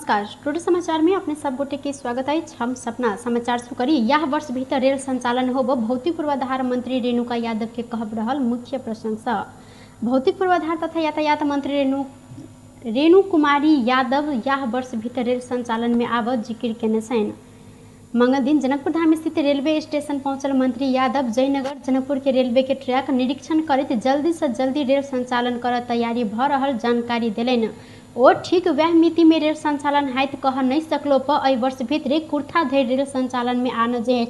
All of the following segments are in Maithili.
नमस्कार, टोटल समाचार में अपने सब गोटे के स्वागत अछि। हम सपना समाचार शुरू करी। यह वर्ष भीतर रेल संचालन होब भौतिक पूर्वाधार मंत्री रेणुका यादव के कहब रहल मुख्य प्रशंसा। भौतिक पूर्वाधार तथा यातायात मंत्री रेणु कुमारी यादव यह वर्ष भीतर रेल संचालन में आब जिक्र केने छनि। मंगल दिन जनकपुर धाम स्थित रेलवे स्टेशन पहुंचल मंत्री यादव जयनगर जनकपुर के रेलवे के ट्रैक निरीक्षण करैत जल्दी से जल्दी रेल संचालन कर तैयारी भ रहल जानकारी देलनि। ओ ठीक वएह मिति में रेल संचालन हैत कह नहीं सकलो पर एहि वर्ष भीतरे कुर्था धरि रेल संचालन में आन जे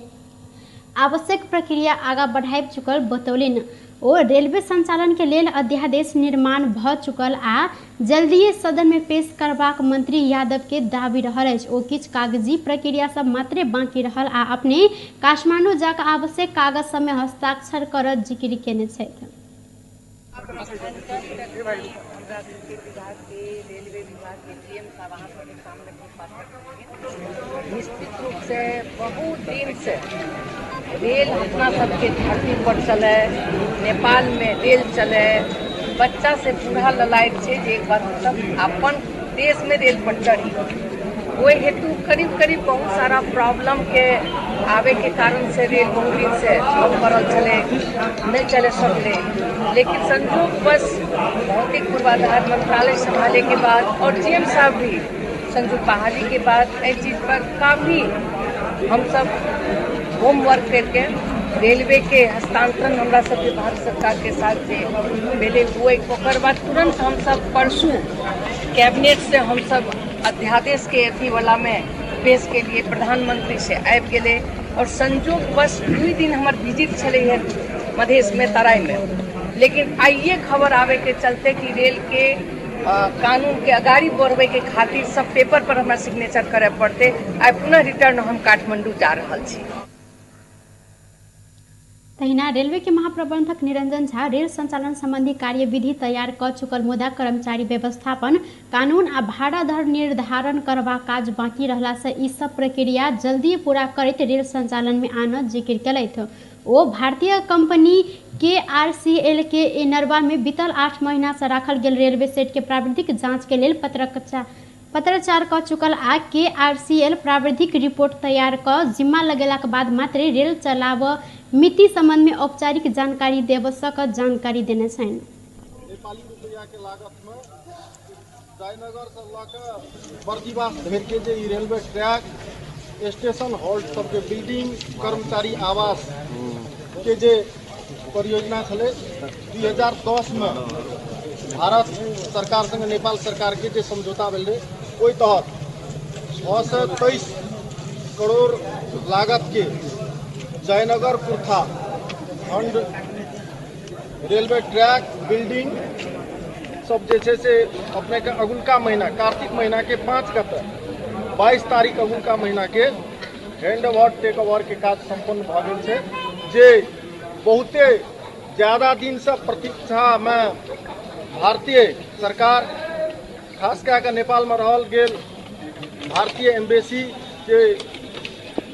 आवश्यक प्रक्रिया आगा बढ़ाबि चुकल बतौलनि। ओ रेलवे संचालन के लेल अध्यादेश निर्माण भ चुकल आ जल्दिए सदन में पेश करबाक मंत्री यादव के दावी रहल अछि। ओ किछु कागजी प्रक्रिया सब मात्रे बाकी रहल आ अपने काठमांडू जाक आवश्यक कागज सब में हस्ताक्षर करत जिक्र केने छथि। हमरा सबके विभाग के रेलवे विभाग के जीएम साहब अहाँ सबके सामने बहुत बात करथिन। निश्चित रूप से बहुत दिन से रेल अपना सबके धरती पर चले, नेपाल में रेल चले, बच्चा से बूढ़ा ललायत छै जे एक बार हमसब अपन देश में रेल पर चढ़ी। ओहि हेतु करीब करीब बहुत सारा प्रॉब्लम के आवे के कारण से रेल बहुत दिन से ठप पड़ल छलै, नहि चले सकलै। लेकिन संजोगवश भौतिक पूर्वाधार मंत्रालय संभाले के बाद और जीएम साहब भी संजू पहाड़ी के बाद एहि चीज पर काफी हमसब होमवर्क करके रेलवे के हस्तांतरण हमरा सबके भारत सरकार के साथ जे भेलै, ओकर बाद तुरंत हमसब परसू कैबिनेट से हमसब अध्यादेश के अथी वाला में पेश के लिए प्रधानमंत्री से आबि गेलै। और संजोगवश 2 दिन हमर विजिट छलै हन मधेश में, तराई में, लेकिन आइए खबर आवे के चलते कि रेल के कानून के अगाड़ी बढ़वे के खातिर सब पेपर पर हमरा सिग्नेचर करे पड़ते। आइ पुनः रिटर्न हम काठमांडू जा रहल छी। तहिना रेलवे के महाप्रबंधक निरंजन झा रेल संचालन संबंधी कार्यविधि तैयार क चुकल मुदा कर्मचारी व्यवस्थापन कानून आ भाड़ा दर निर्धारण करबाक काज बाकी रहला से ई सब प्रक्रिया जल्दी पूरा करैत रेल संचालन में आनत जिक्र केलथि। ओ भारतीय कंपनी केआरसीएल के इनरवा में बीतल 8 महीना से राखल गेल रेलवे सेट के प्राविधिक जांच के लेल पत्राचार क चुकल आ केआरसीएल प्राविधिक रिपोर्ट तैयार क जिम्मा लगेलाक बाद मात्रे रेल चलाब मिति संबंध में औपचारिक जानकारी देब सकत जानकारी देने छनि। नेपाली रुपैया के लागत में जयनगर से लऽ के बर्दिवास धरि के जे ई रेलवे ट्रैक, स्टेशन हॉल्ट सबके बिल्डिंग, कर्मचारी आवास के जे परियोजना छलै, 2010 में भारत सरकार संगे नेपाल सरकार के जे समझौता भेल रहै, ओहि तहत 623 करोड़ लागत के जयनगर कुर्था खंड रेलवे ट्रैक बिल्डिंग सब जे छै से अपने के अगुलका महीना कार्तिक महीना के 5 गते 22 तारीख अगुलका महीना के हैंड ओवर टेक ओवर के काज संपन्न भऽ गेल छै, जे बहुते ज्यादा दिन से प्रतीक्षा में भारतीय सरकार खास कए कऽ नेपाल में रहल गेल भारतीय एम्बेसी के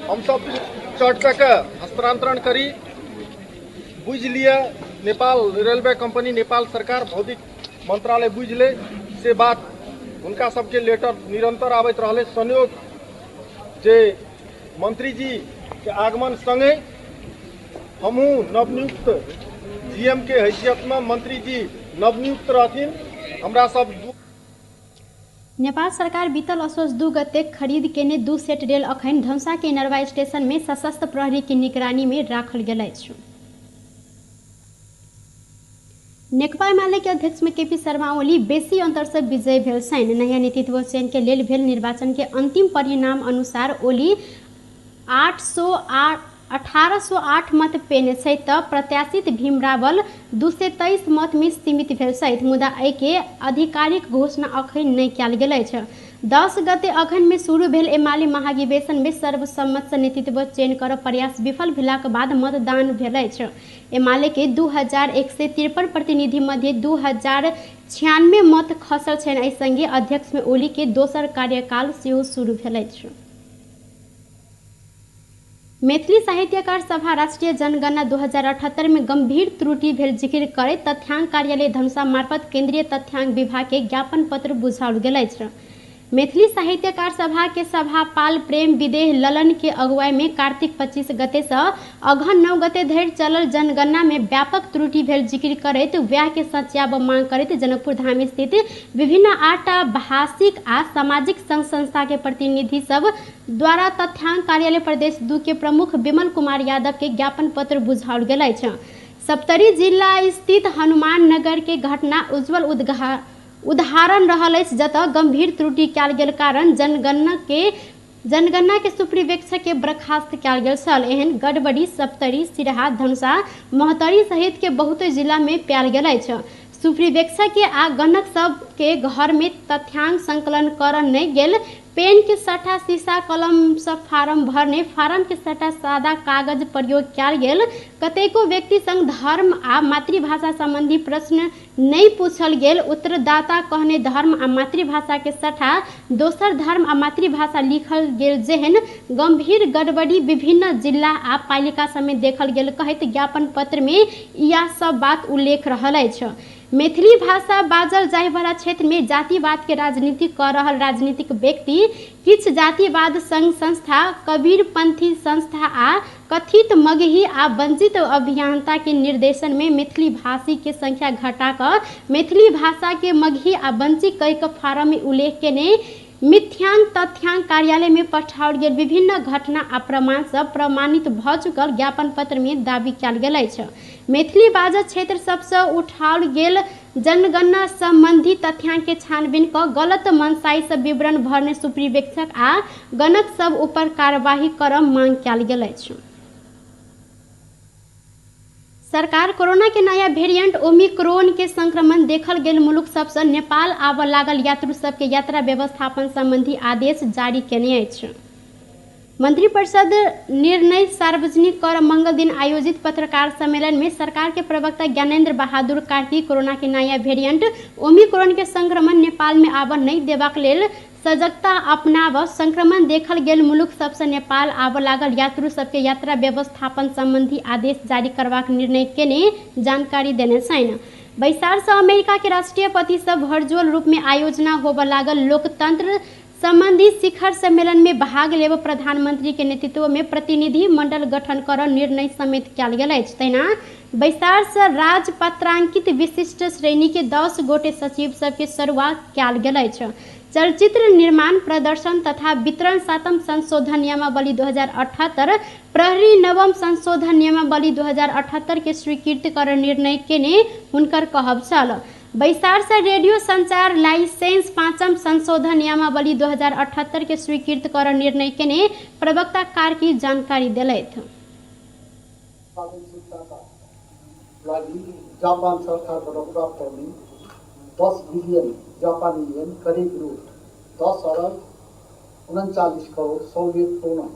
हमसब चट दऽ कऽ हस्तांतरण करी। बुझि लिअ नेपाल रेलवे कंपनी, नेपाल सरकार, भौतिक मंत्रालय बुझि ले से बात हुनका सबके लेटर निरंतर आबैत रहलै। संयोग जे मंत्री जी के आगमन संगे हमहूँ नवनियुक्त जीएम के हैसियत में मंत्री जी नवनियुक्त रहथिन, हमरा सब नेपाल सरकार बीतल असोज 2 गते खरीद केने 2 सेट रेल अखन धनुषा के इनरवा स्टेशन में सशस्त्र प्रहरी के निगरानी में राखल गेल अछि। नेकपा एमाले के अध्यक्ष में केपी शर्मा ओली बेसी अंतर से विजयी भेल छनि। नया नेतृत्व चयन के लेल भेल निर्वाचन के अंतिम परिणाम अनुसार ओली 1808 मत पेने छै त प्रत्याशित भीम रावल 223 मत में सीमित भेल छथि, मुदा एहि के आधिकारिक घोषणा अखन नहि कयल गेल अछि। 10 गते अघन में शुरू भेल एमाले महाधिवेशन में सर्वसम्मत से नेतृत्व चयन कर प्रयास विफल भेलाक बाद मतदान भेल अछि। एमाले के 2153 प्रतिनिधि मध्य 2096 मत खसल छनि। एहि संगे अध्यक्ष में ओली के दोसर कार्यकाल सेहो शुरू भेल अछि। मैथिली साहित्यकार सभा राष्ट्रीय जनगणना 2078 में गंभीर त्रुटि भेल जिक्र करैत तथ्यांक कार्यालय धनुषा मार्फत केंद्रीय तथ्यांक विभाग के ज्ञापन पत्र बुझाओल गेल अछि। मैथिली साहित्यकार सभा के सभापाल प्रेम विदेह ललन के अगुवाई में कार्तिक 25 गते से अगहन 9 गते धरि चलल जनगणना में व्यापक त्रुटि भेल जिक्र करैत व्याह के सच्याब मांग करैत जनकपुर धाम स्थित विभिन्न 8 भाषिक आ सामाजिक संघ संस्था के प्रतिनिधि सब द्वारा तथ्यांक कार्यालय प्रदेश 2 के प्रमुख विमल कुमार यादव के ज्ञापन पत्र बुझाओल गेल अछि। सप्तरी जिला स्थित हनुमान नगर के घटना उज्जवल उदाहरण रहल अछि, जतऽ गंभीर त्रुटि कयल गेल कारण जनगणना के सुपर्यवेक्षक के बर्खास्त कयल गेल छल। एहन गड़बड़ी सप्तरी, सिरहा, धनुषा, महोत्तरी सहित के बहुत जिला में पायल गेल अछि। सुपर्यवेक्षक के आ गणक सब के घर में तथ्यांक संकलन कर नहीं गेल, पेन के सट्टा शीशा कलम से फार्म भरने, फार्म के सट्टा सादा कागज प्रयोग कयल गेल, कतेको व्यक्ति संग धर्म आ मातृभाषा संबंधी प्रश्न नहीं पूछल गेल, उत्तरदाता कहने धर्म आ मातृभाषा के सट्टा दोसर धर्म आ मातृभाषा लिखल गेल जेहन गंभीर गड़बड़ी विभिन्न जिला आ पालिका समेत देखल गेल कहैत ज्ञापन पत्र में इएह सब बात उल्लेख रहल अछि। मैथिली भाषा बाजल जायवला क्षेत्र में जातिवाद के राजनीति कर रहल राजनीतिक व्यक्ति, किछु जातिवाद संघ संस्था, कबीरपंथी संस्था आ कथित मगही आ वंचित अभियंता के निर्देशन में मैथिली भाषी के संख्या घटा कऽ मैथिली भाषा के मगही आ वंचित कहि कऽ फार्म में उल्लेख केने मिथ्यांक तथ्यांक कार्यालय में पठाओल गेल विभिन्न घटना आ प्रमाण सब प्रमाणित भऽ चुकल ज्ञापन पत्र में दावी कयल गेल अछि। मैथिली बाजल क्षेत्र सबसँ उठाओल गेल जनगणना संबंधी तथ्यांक के छानबीन कऽ गलत मनसाई से विवरण भरने सुपर्यवेक्षक आ गणक सब ऊपर कार्यवाही करब मांग कयल गेल अछि। सरकार कोरोना के नया वेरिएंट ओमिक्रोन के संक्रमण देखल गेल मुल्क सबसँ नेपाल आबऽ लागल यात्रु सबके यात्रा व्यवस्थापन संबंधी आदेश जारी केने अछि। मंत्रिपरिषद निर्णय सार्वजनिक कर मंगल दिन आयोजित पत्रकार सम्मेलन में सरकार के प्रवक्ता ज्ञानेन्द्र बहादुर कार्की कोरोना के नया वेरिएंट ओमिक्रोन के संक्रमण नेपाल में आबऽ नहीं देबाक लेल सजगता अपनाब, संक्रमण देखल गेल मुल्क सबसँ नेपाल आबऽ लागल यात्रु सबके यात्रा व्यवस्थापन संबंधी आदेश जारी करबाक निर्णय केने जानकारी देने छनि। बैसार से अमेरिका के राष्ट्रपति सब वर्चुअल रूप में आयोजना होबऽ लागल लोकतंत्र संबंधी शिखर सम्मेलन में भाग लेब प्रधानमंत्री के नेतृत्व में प्रतिनिधि मंडल गठन कर निर्णय समेत कयल गेल अछि। तहिना बैसार से राजपत्रांकित विशिष्ट श्रेणी के 10 गोटे सचिव सबके सरुआ कयल गेल अछि। चलचित्र निर्माण, प्रदर्शन तथा वितरण 7म संशोधन नियमावली 2078, प्रहरी 9म संशोधन नियमावली 2078 के स्वीकृत कर निर्णय केने हुनकर कहब छल। बैसार से रेडियो संचार लाइसेंस 5म संशोधन नियमावली 2078 के स्वीकृत कर निर्णय केने प्रवक्ता कार्की जानकारी देलथि। जापान सरकारबाट प्राप्त हुने 10 बिलियन जापानी येन करिब रु 10 अरब 39 करोड सहुलियत पूर्ण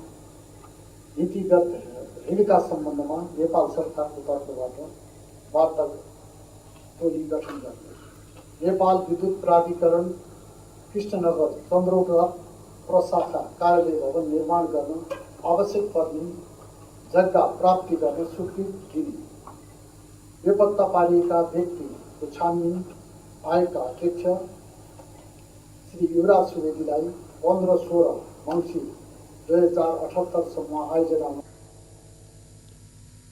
नीतिगत ऋणका सम्बन्धमा नेपाल सरकारको तर्फबाट वार्ता टोली गठन गर्ने, नेपाल विद्युत प्राधिकरण कृष्णनगर चन्द्रौटा प्रशाखा कार्यालय भवन निर्माण गर्न आवश्यक पर्ने जग्गा प्राप्ति गर्न स्वीकृति दिने, बेपत्ता पारिएका व्यक्तिको छानबिन आयोगका अध्यक्ष श्री युवराज सुवेदीलाई 15-16 मङ्सिर 2078 सम्म आयोजना।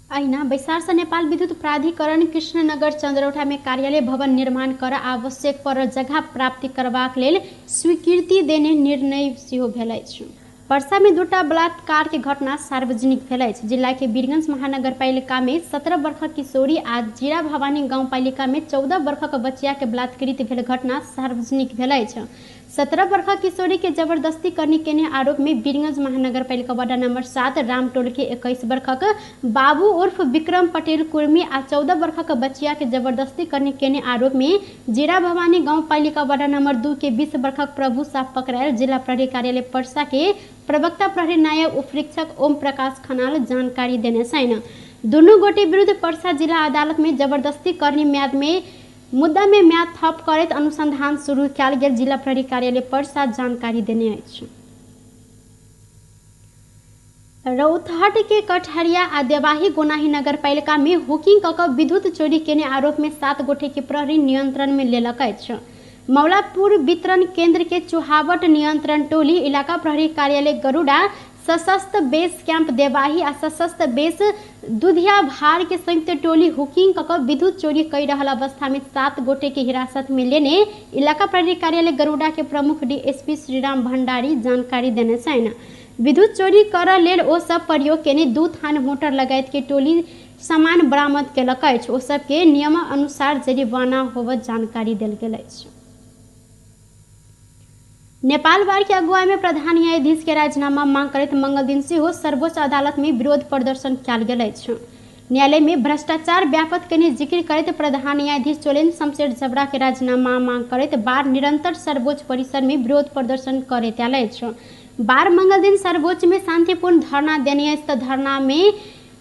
अहिना बैसार से नेपाल विद्युत प्राधिकरण कृष्णनगर चन्द्रौठा में कार्यालय भवन निर्माण कर आवश्यक पर जगह प्राप्ति करबाक लेल स्वीकृति देने निर्णय सेहो भेल अछि। परसा में 2टा बलात्कार के घटना सार्वजनिक भेल अछि। जिला के वीरगंज महानगरपालिका में 17 वर्षक किशोरी आ जीरा भवानी गाउँपालिका में 14 वर्षक बच्चिया के बलात्कृत भेल घटना सार्वजनिक भेल अछि। 17 वर्षक किशोरी के जबरदस्ती करनी केने आरोप में वीरगंज महानगरपालिका वार्ड नंबर 7 रामटोल के 21 वर्षक बाबू उर्फ विक्रम पटेल कुर्मी आ 14 वर्षक बच्चिया के जबरदस्ती करनी केने आरोप में जीरा भवानी गाउँपालिका वार्ड नंबर 2 के 20 वर्षक प्रभु साह पकड़ायल जिला प्रहरी कार्यालय परसा के प्रवक्ता प्रहरी नायब उपरीक्षक ओम प्रकाश खनाल जानकारी देने छनि। दुनू गोटे विरुद्ध परसा जिला अदालत में जबरदस्ती करनी म्याद में मुद्दा में म्याद थप करैत अनुसंधान शुरू कयल गेल जिला प्रहरी कार्यालय परसा जानकारी देने अछि। रौतहट के कटहरिया आ देवाही गोनाही नगरपालिका में हुकिंग क विद्युत चोरी केने आरोप में 7 गोटे के प्रहरी नियंत्रण में लेलक अछि। मौलापुर वितरण केंद्र के चुहावट नियंत्रण टोली इलाका प्रहरी कार्यालय गरुडा सशस्त्र बेस कैंप देवाही आ सशस्त्र बेस दुधिया भार के संयुक्त टोली हुकिंग कऽ विद्युत चोरी कर रहल अवस्था में 7 गोटे के हिरासत में लेने इलाका प्रहरी कार्यालय गरुडा के प्रमुख डीएसपी श्रीराम भंडारी जानकारी देने छनि। विद्युत चोरी करऽ लेल ओ सब प्रयोग केने 2 थान मोटर लगायत के टोली सामान बरामद केलक अछि। ओ सबके नियम अनुसार जरिमाना होबऽ जानकारी देल गेल अछि। नेपाल बार के अगुवाई में प्रधान न्यायाधीश के राजीनामा मांग करैत मंगल दिन सेहो सर्वोच्च अदालत में विरोध प्रदर्शन कयल गेल अछि। न्यायालय में भ्रष्टाचार व्यापक केने जिक्र करैत प्रधान न्यायाधीश चोलेन शमशेर जबरा के राजीनामा मांग करैत बार निरंतर सर्वोच्च परिसर में विरोध प्रदर्शन करैत आयल अछि। बार मंगल दिन सर्वोच्च में शांतिपूर्ण धरना देने अछि त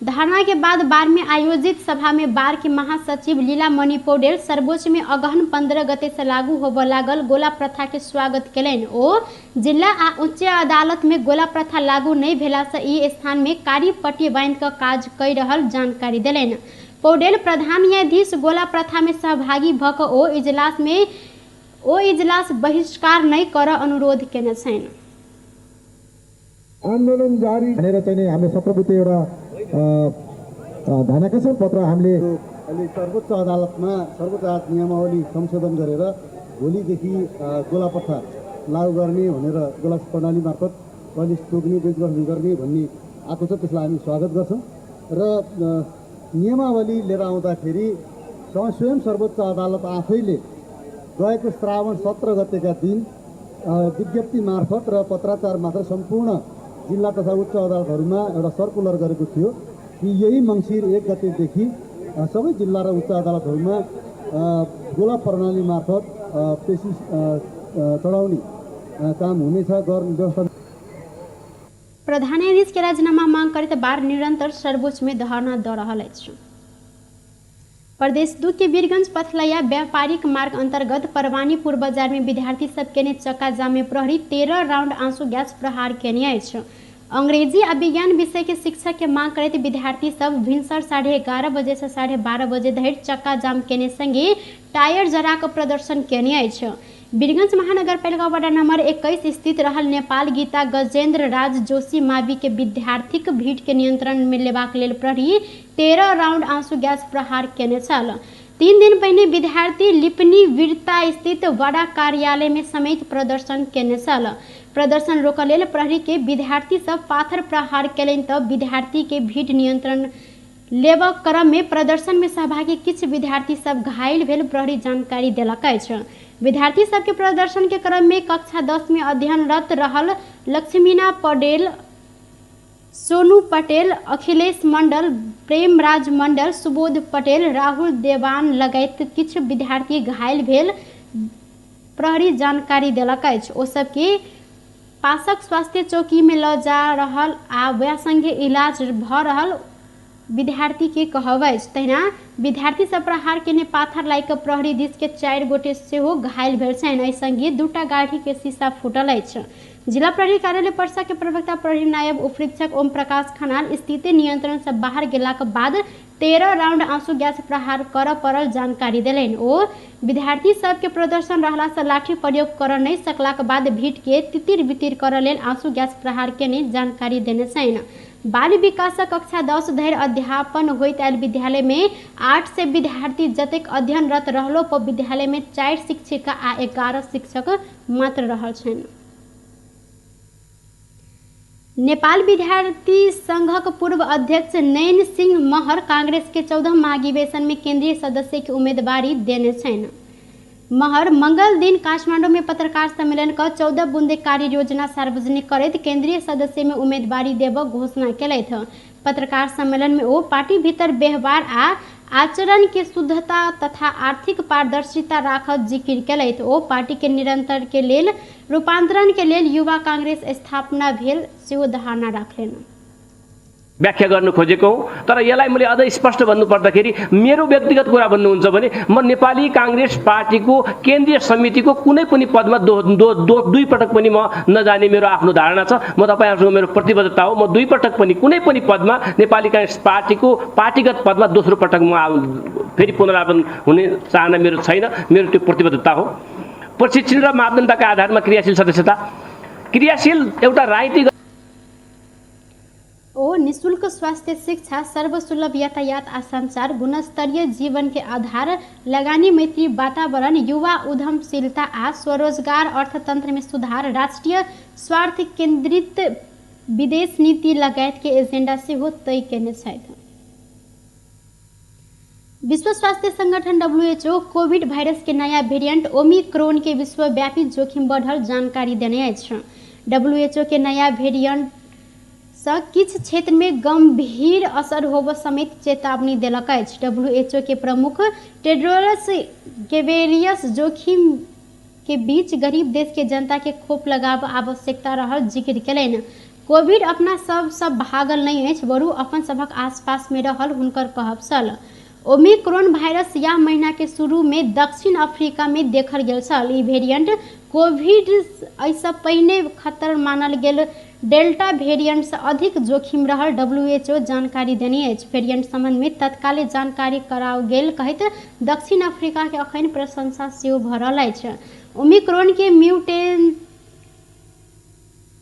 धरना के बाद बार में आयोजित सभा में बार के महासचिव लीला मणि पौडेल सर्वोच्च में अगहन 15 गते से लागू होबऽ लागल गोला प्रथा के स्वागत केलनि। ओ जिला आ उच्च अदालत में गोला प्रथा लागू नहीं भेला से ई स्थान में कारी पट्टी बांधि कऽ काज कर रहल जानकारी देलनि। पौडेल प्रधान न्यायाधीश गोला प्रथा में सहभागी भऽ कऽ ओ इजलास बहिष्कार नहीं करऽ अनुरोध केने छनि। आन्दोलन जारी भनेर चाहिँ हामीले 17 बुँदे एउटा ध्यानाकर्षण पत्र हामीले अहिले सर्वोच्च अदालतमा सर्वोच्च अदालत नियमावली संशोधन गरेर भोलिदेखि गोला प्रथा लागू गर्ने भनेर गोला प्रणाली मार्फत पुलिस तोक्ने बेचबखन गर्ने भन्ने आएको छ, त्यसलाई हामी स्वागत गर्छौँ र नियमावली लिएर आउँदाखेरि स्वयं सर्वोच्च अदालत आफैले गएको श्रावण 17 गतेका दिन विज्ञप्ति मार्फत र पत्राचार मार्फत सम्पूर्ण जिल्ला तथा उच्च अदालतहरूमा एउटा सर्कुलर गरेको थियो कि यही मङ्सिर 1 गतेदेखि सबै जिल्ला र उच्च अदालतहरूमा गोला प्रणाली मार्फत पेशी चढाउने काम हुनेछ। व्यवस्था प्रधान न्यायाधीश के राजीनामा मांग करैत बार निरंतर सर्वोच्च में धरना दऽ रहल अछि। प्रदेश 2 के वीरगंज पथलैया व्यापारिक मार्ग अंतर्गत परवानीपुर बाजार में विद्यार्थी सब केने चक्का जाम में प्रहरी 13 राउंड आंसू गैस प्रहार केने अछि। अंग्रेजी आ विज्ञान विषय के शिक्षक के मांग करैत विद्यार्थी सब भिनसर 11:30 बजे से 12:30 बजे धरि चक्का जाम केने संगे टायर जरा कऽ प्रदर्शन केने अछि। वीरगंज महानगरपालिका वार्ड नंबर 21 स्थित रहल नेपाल गीता गजेंद्र राज जोशी मावी के विद्यार्थीक भीड़ के नियंत्रण में लेबाक लेल प्रहरी 13 राउंड आंसू गैस प्रहार केने छल। 3 दिन पहिने विद्यार्थी लिपनी वीरता स्थित वडा कार्यालय में समेत प्रदर्शन केने छल। प्रदर्शन रोकऽ लेल प्रहरी के विद्यार्थी सब पाथर प्रहार केलनि तऽ विद्यार्थी के भीड़ नियंत्रण लेबऽ क्रम में प्रदर्शन में सहभागी किछु विद्यार्थी सब घायल भेल प्रहरी जानकारी देलक अछि। विद्यार्थी सबके प्रदर्शन के क्रम में कक्षा 10 में अध्ययनरत रहल लक्ष्मीना पटेल, सोनू पटेल, अखिलेश मंडल, प्रेमराज मंडल, सुबोध पटेल, राहुल देवान लगायत किछु विद्यार्थी घायल भेल प्रहरी जानकारी देलक अछि। ओ सबके पासक स्वास्थ्य चौकी में लऽ जा रहल आ वएह संगे इलाज भऽ रहल विद्यार्थी के कहब अछि। तहिना विद्यार्थी सब प्रहार केने पाथर लागि कऽ प्रहरी दिस के 4 गोटे सेहो घायल भेल छनि। एहि संगे 2टा गाड़ी के शीशा फूटल अछि। जिला प्रहरी कार्यालय पर्सा के प्रवक्ता प्रहरी नायब उपरीक्षक ओम प्रकाश खनाल स्थिति नियंत्रण से बाहर गेलाक बाद 13 राउंड आंसू गैस प्रहार करऽ पड़ल जानकारी देलनि। ओ विद्यार्थी सबके प्रदर्शन रहला से लाठी प्रयोग करऽ नहि सकलाक बाद भीड़ के तितिर बितिर करऽ लेल आंसू गैस प्रहार केने जानकारी देने छनि। बाल विकासक कक्षा 10 धरि अध्यापन होइत आयल विद्यालय में 800 विद्यार्थी जतेक अध्ययनरत रहलो पर विद्यालय में 4 शिक्षिका आ 11 शिक्षक मात्र रहल छनि। नेपाल विद्यार्थी संघक पूर्व अध्यक्ष नैन सिंह महर कांग्रेस के 14 महाधिवेशन में केंद्रीय सदस्य के उम्मीदवारी देने छनि। महर मंगल दिन काठमांडू में पत्रकार सम्मेलन क 14 बुंदे कार्य योजना सार्वजनिक करैत केंद्रीय सदस्य में उम्मीदवारी देबऽ घोषणा केलथि। पत्रकार सम्मेलन में ओ पार्टी भीतर व्यवहार आ आचरण के शुद्धता तथा आर्थिक पारदर्शिता राखत जिक्र केलथि। ओ पार्टी के निरंतर के लेल रूपांतरण के लेल युवा कांग्रेस स्थापना भेल सेहो धारणा राखलनि। व्याख्या गर्न खोजेको हुँ, तर यसलाई मैले अझ स्पष्ट भन्नुपर्दाखेरि मेरो व्यक्तिगत कुरा भन्नुहुन्छ भने म नेपाली काङ्ग्रेस पार्टीको केन्द्रीय समितिको कुनै पनि पदमा दुई पटक पनि म नजाने मेरो आफ्नो धारणा छ। म तपाईहरुसँग मेरो प्रतिबद्धता हो, म दुई पटक पनि कुनै पनि पदमा नेपाली काङ्ग्रेस पार्टीको पार्टीगत पदमा दोस्रो पटक म फेरि पुनरावर्तन हुने चाहना मेरो छैन, मेरो त्यो प्रतिबद्धता हो। प्रशिक्षण र मापदण्डका आधारमा क्रियाशील सदस्यता, क्रियाशील एउटा राजनीतिक ओ निःशुल्क स्वास्थ्य शिक्षा, सर्वसुलभ यातायात आ संचार, गुणस्तरीय जीवन के आधार, लगानी मैत्री वातावरण, युवा उद्यमशीलता आ स्वरोजगार, अर्थतंत्र में सुधार, राष्ट्रीय स्वार्थ केंद्रित विदेश नीति लगायत के एजेंडा सेहो तय केने छथि। विश्व स्वास्थ्य संगठन WHO Covid virus के नया वेरिएंट ओमिक्रोन के विश्वव्यापी जोखिम बढ़ल जानकारी देने अछि। WHO के नया वेरिएंट सँ किछु क्षेत्र में गंभीर असर होबय समेत चेतावनी देलक अछि। WHO के प्रमुख टेड्रोस घेब्रेयसस जोखिम के बीच गरीब देश के जनता के खोप लगाब आवश्यकता रहल जिक्र केलनि। कोविड अपना सब सँ भागल नहि अछि, बरु अपन सभक आसपास में रहल हुनकर कहब छल। ओमिक्रोन वायरस यह महीना के शुरू में दक्षिण अफ्रीका में देखल गेल छल। ई वेरिएंट कोविड एहिसँ पहिने खतर मानल गेल डेल्टा वेरिएंट से अधिक जोखिम रहल WHO जानकारी देने अछि। वेरिएंट संबंध में तत्काले जानकारी कराओल गेल कहैत दक्षिण अफ्रीका के अखन प्रशंसा सेहो भऽ रहल अछि। ओमिक्रोन के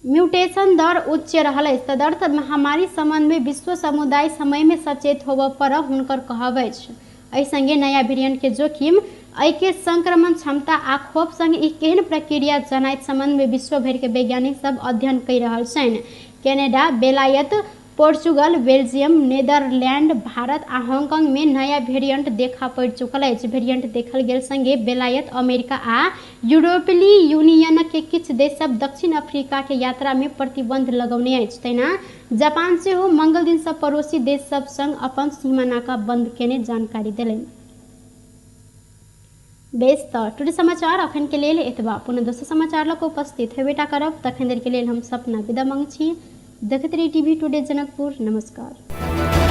म्यूटेशन दर उच्च रहल अछि, तदर्थ महामारी संबंध में विश्व समुदाय समय में सचेत होबय पड़ब हुनकर कहब अछि। एहि संगे नया वेरिएंट के जोखिम, एहि के संक्रमण क्षमता आ खोप संग ई केहन प्रक्रिया जनाइत संबंध में विश्व भरि के वैज्ञानिक सब अध्ययन कहि रहल छनि। कनाडा, बेलायत, पोर्चुगल, बेल्जियम, नीदरलैंड, भारत आ हांगकांग में नया वेरिएंट देखा पड़ि चुकल अछि। वेरिएंट देखल गेल संगे बेलायत, अमेरिका आ यूरोपीय यूनियन के किछु देश सब दक्षिण अफ्रीका के यात्रा में प्रतिबंध लगौने अछि। तहिना जापान सेहो मंगल दिन सँ पड़ोसी देश सब संग अपन सीमा नाका बंद केने जानकारी देलनि। बेस तऽ टुडे समाचार अखन के लेल एतबा। पुनः दोसर समाचार लऽ कऽ उपस्थित हेबेटा करब। तखन देर के लेल हम सपना विदा मांगै छी। देखैत रही टीवी टुडे जनकपुर। नमस्कार।